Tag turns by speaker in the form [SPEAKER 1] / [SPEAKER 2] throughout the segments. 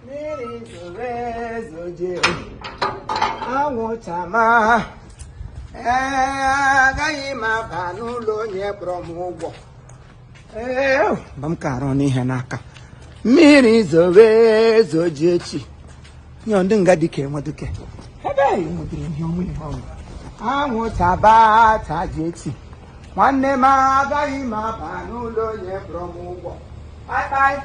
[SPEAKER 1] Mmiri zoro ezoje, anwụ chama. Ee, agaghị m aba n'ụlọ onye kpọrọ m ụgwọ. Ee, mgbe m ka arụ n'ihe n'aka. Mmiri zoro ezoje echi. Nye ndị nga dike enweduke. Ebe anyị nwedịrị ihe ọmụ ihe ọmụ. Anwụ chaba chaji echi. Nwanne m, agaghị m aba n'ụlọ onye kpọrọ m ụgwọ. Kpai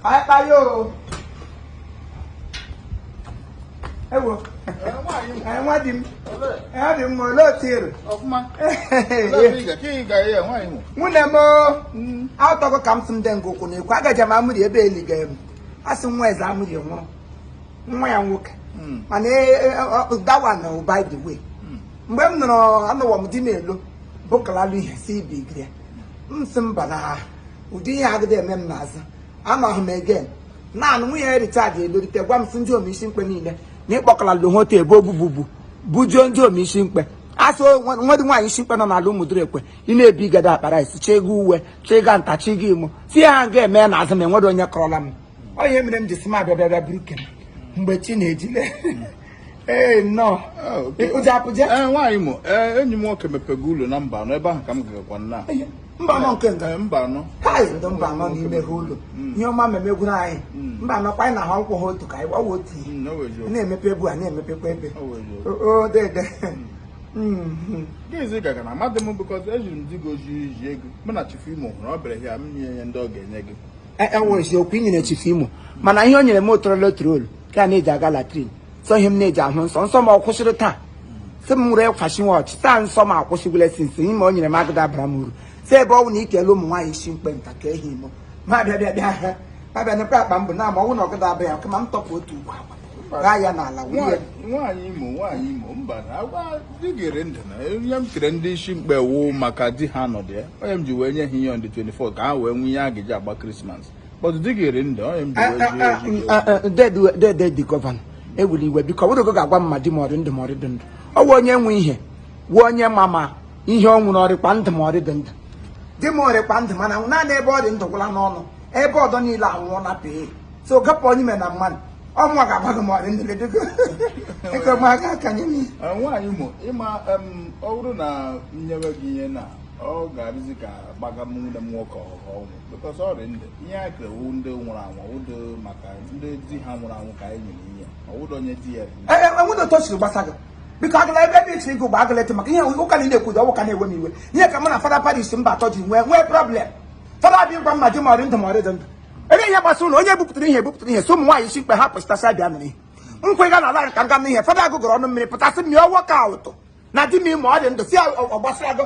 [SPEAKER 1] kpai kpai o. Ewo. Nwa di m. Ọ dị mma, olee otu ị rụ? Nwunye m, atọgo ka m sị m dị nga ụkwụ na-ekwu agaja m amụri ebe eliga m. Asị nwa eze amụri nwụrụ nwa ya nwoke, mana that one na by the way, mgbe m nụrụ anụwa m di m elo bụkalalụ ihe si ibi ya, m sị mba, na ụdị ihe agịda eme m n'azụ anọghị m again. Naanị nwunye Richard elorite gwa m sị ndị omeisi mkpe niile na ịkpọkalalụ hotel ebe obububu bujuo ndị omeisi mkpe. Asị nwedị nwaanyị isi mkpe nọ n'ala ụmụdụrụ ekwe ị na-ebi gada akpara isi chịga uwe chịga nta chịga imo si ha ga-eme n'azụ ma enwere onye kọrọla m. Ọ ihe mere m ji sị m abịa bịa bịa buru ke m mgbe chi na-ejile. Ee, nnọọ, ụjọ apụje.
[SPEAKER 2] Ee, nwaanyị mụ, ee, enyi m nwoke mepego ụlọ na mba anọ ebe ahụ ka m gagakwa nna.
[SPEAKER 1] Mba anọ nke nga?
[SPEAKER 2] Ee, mba anọ.
[SPEAKER 1] Hai, ndị mba anọ n'ime ha ụlọ ihe ọma memegwuru anyị. Mba anọ kwa anyị na ha nkwụ ha otu ka anyị gbawa otu ihe.
[SPEAKER 2] Ọ wụ eziokwu.
[SPEAKER 1] Na-emepe ebu a na-emepekwa ebe.
[SPEAKER 2] Ọ wụ eziokwu.
[SPEAKER 1] O dede.
[SPEAKER 2] Gịnị gaga na amadị m because ejiri m di gị oji iji ego mụ na Chief Imo hụrụ ọ bịara ya m nye ya ndị ọ ga-enye gị.
[SPEAKER 1] Ewe eziokwu, i nyere Chief Imo, mana ihe o nyere m otorolo trolu ka a na-eji aga latrine sọ ihe m na-eji ahụ nsọ nsọ ma ọ kwụsịrị taa sị m were fashion watch taa nsọ ma akwụsịgwule since ime o nyere m agụda abara m uru si ebe ọ bụ na ikele ụmụ nwaanyị isi mkpe nta ka ehi imo ma bịa bịa bịa ha ma bịa nekwa akpa mbụ na ma ọnwụ na ọgụda aba ya kama m tọpụ otu ugwu agwa gaa ya n'ala wunye.
[SPEAKER 2] Nwaanyị Imo, nwaanyị Imo, mba, na agwa di gere ndụ na ihe m kere ndị isi mkpe wụ maka di ha nọdụ ya onye m ji wee nye ha ihe on the 24 ka ha wee nwee ihe a ga-eji agba Christmas, but di gere ndụ onye m ji wee ji oji.
[SPEAKER 1] Dede di governor ewuli iwe, biko ọ bụrụ ga-agwa m ma di m ọrị ndụ ma ọrị dị ndụ. Ọ wụ onye nwe ihe wụ onye ma ma ihe ọ nwụrụ ọrịkwa ndụ ma ọrị dị ndụ. Di m ọrịkwa ndụ, mana naanị ebe ọ dị ndụ gwụla n'ọnụ ebe ọdọ niile anwụọ na pee so gapụ onye ime na mmadụ ọmụnwa ga-agwa gị ma ọ dị ndụ biko ego m aka aka nye m ihe.
[SPEAKER 2] Nwaanyị Imo, ịma ọ bụrụ na m nyewe gị ihe na ọ ga-adịzi ka gbaga m nwunye m nwoke ọnwụ because ọ dị ndụ ihe a kere wụ ndị nwụrụ anwụ ọwụdo maka ndị di ha nwụrụ anwụ ka anyị nyere ihe ọwụdo onye di ya dị ndụ.
[SPEAKER 1] Enwere otu o siri gbasa gị? Biko agala ebe ebe ichiri gị ụgbọ agala etu maka ihe ụka niile ekwudo ọwụ ka na-ewe m iwe ihe ka mụ na fada parish mba atọ ji nwee problem. Fada abịa gwa m ma di m ọrị ndụ ma ọrị dị ndụ ebe ihe gbasara ụlọ onye bupụtara ihe ebupụtara ihe so ụmụ nwaanyị isi mkpe ha pụsịtasị bịa nụrụ ihe nkwe ga n'ala ka nga n'ihe fada agụgụrụ ọnụ mmiri pụtasị mmiri ọwọ ka ụtụ na di m ime ọ dị ndụ si ọ gbasara gị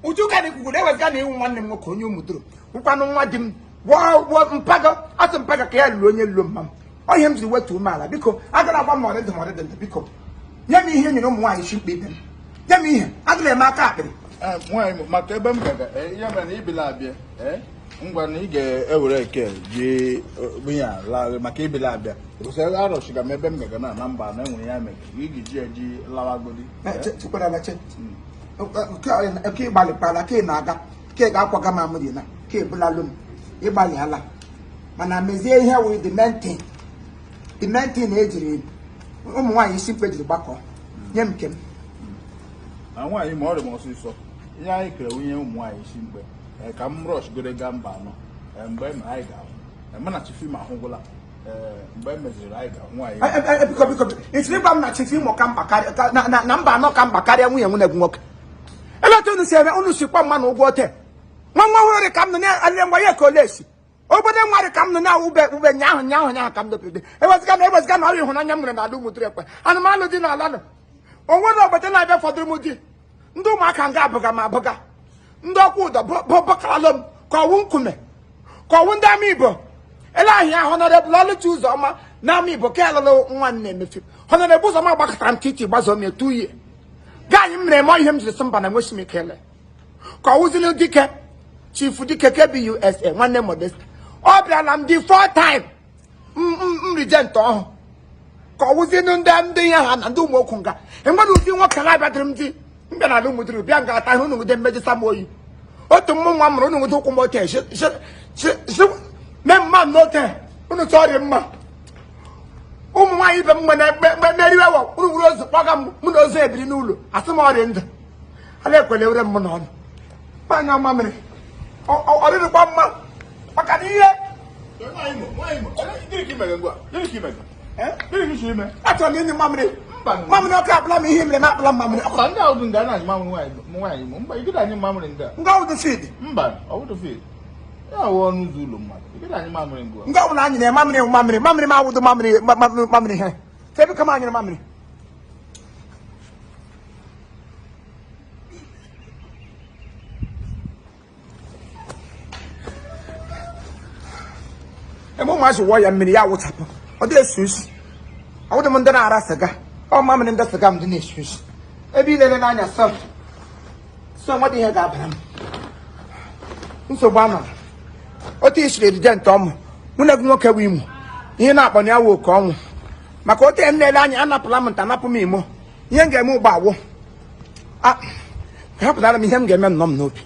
[SPEAKER 1] uju ka na ikwugoro ewezga na ịnwụ nwanne m nwoke onye ụmụdoro nkwanụ nwa di m gwọọ mpago asị mpago ka ya lụrụ onye lụrụ mma m ọ ihe m jiri wetu umeala. Biko agara agwa m ma ọ dị ndụ ma ọ dị ndụ. Biko nye m ihe nyere ụmụ nwaanyị isi mkpe ibe m, nye m ihe agala eme aka akpịrị.
[SPEAKER 2] Nwaanyị Imo, maka ebe m gaga ihe mere na ibila abịa, ngwa na ị ga-ewere eke ji nwunye a laa maka ibila abịa kwụsị arọchiga m ebe m gaga na mba na enwere ya mere ị ga-eji eji lawagodi.
[SPEAKER 1] Chekwara che ke ịgbalịkwala ka ị na-aga ka ị ga-akwaga m amụrị na ka ebulalụ m ịgbalịala mana mezie ihe wụ the main thing, the main thing ejiri ụmụ nwaanyị isi mkpe jiri gbakọ nye m nke m.
[SPEAKER 2] Na nwaanyị ma ọ dị m ọsịsọ ihe anyị kere nwunye ụmụ nwaanyị isi mkpe ka m rush goro gaa mba anọ mgbe e mere anyị ga-ahụ. Mụ na Chief Imo ahụgwụla mgbe e meziri anyị ga-ahụ nwaanyị.
[SPEAKER 1] Biko biko, ị chọrọ ịgwa m na Chief Imo ka mkpa karịa na mba anọ ka mkpa karịa nwunye gị nwoke? Ele otu unu si eme unu si kwa mma na ụgwọ ote nwa nwa ọhụrụ dị ka m nọ na-alị ngwa ya ka ole esi obodo nwa dị ka m nọ na ube ube nyaahụ nyaahụ nyaahụ ka m dopere ewezụga na ọrịa ịhụnanya m nwere n'ala ụmụdịrị ekwe anụmanụ dị n'ala nọ onwe na obodo na-abịa fọdụrụ m di ndị ụmụaka nga abụga ma abụga ndị ọkwụ ụdọ bụkaralụ m ka ọwụ nkume ka ọwụ ndị ama Igbo ele ahịa Honorable Oluchi Ụzọma na ama Igbo ka elụlụ nwa m na-emefi Honorable Ụzọma gbakọtara m titi gbazọ m etu ihe gaanyị m mere eme ihe m jiri sị mba na enweghị m ike ele ka ọ wụzili dike Chief Dike kebi USA nwanne Modesta ọ bịala m dị four time m regent ọhụụ ka ọ wụzinụ ndị ihe ha na ndị ụmụ okwu nga enwere ụdị nwoke ha bịadịrị m di m bịa n'ala ụmụdịrị bịa nga ata ihe unu nwude mmejisa m oyi otu mmụ nwa mụrụ unu nwude ụkwụ m otu mee m n'ote unu chọọ dị mma. Ụmụ nwaanyị ibe m nwe meriwe wọ unu wuru ozu kpọga m, mụ na ozu ebiri n'ụlọ, asị m ọrịa ndụ a na-ekwele were m n'ọnụ anya mamịrị. Ọ dịrịkwa mma maka na ihe achọrọ m ịnyụ mamịrị. Mamịrị ọkụ akpụla m ihe mere m akpụla m mamịrị.
[SPEAKER 2] Mba, ndị ahụ dị nga na-anyụ mamịrị nwaanyị Imo. Mba, ị anyụ mamịrị ndị a.
[SPEAKER 1] Nga ọwụdụ feed.
[SPEAKER 2] Mba, ọwụdụ feed. Ya wụ ọnụ ụzọ ụlọ mmadụ. Ị anyụ mamịrị ngwa.
[SPEAKER 1] Nga ọbụla anyị na mamịrị mamịrị mamịrị m awụdụ mamịrị mamịrị ha. Ebe kama anyụrụ mamịrị. Ebe ụmụazị wụọ ya mmiri ya awụchapụ, ọ dị esu isi. Awụdụ m ndị na-ara sịga, ọ mamịrị ndị sịga m dị na-esu isi. Ebe ilele n'anya sọ sọ nwadị ihe ga-abara m nsogbu anọ. Otu isiri erije nte ọmụ nwunye gị nwoke bụ Imo, ihe na-akpọ na ya wụ oke ọnwụ maka otu m na-ele anya anapụla m nta anapụ m Imo. Ihe m ga-eme ụgbọ awụ hapụtara m ihe m ga-eme nnọọ m n'obi.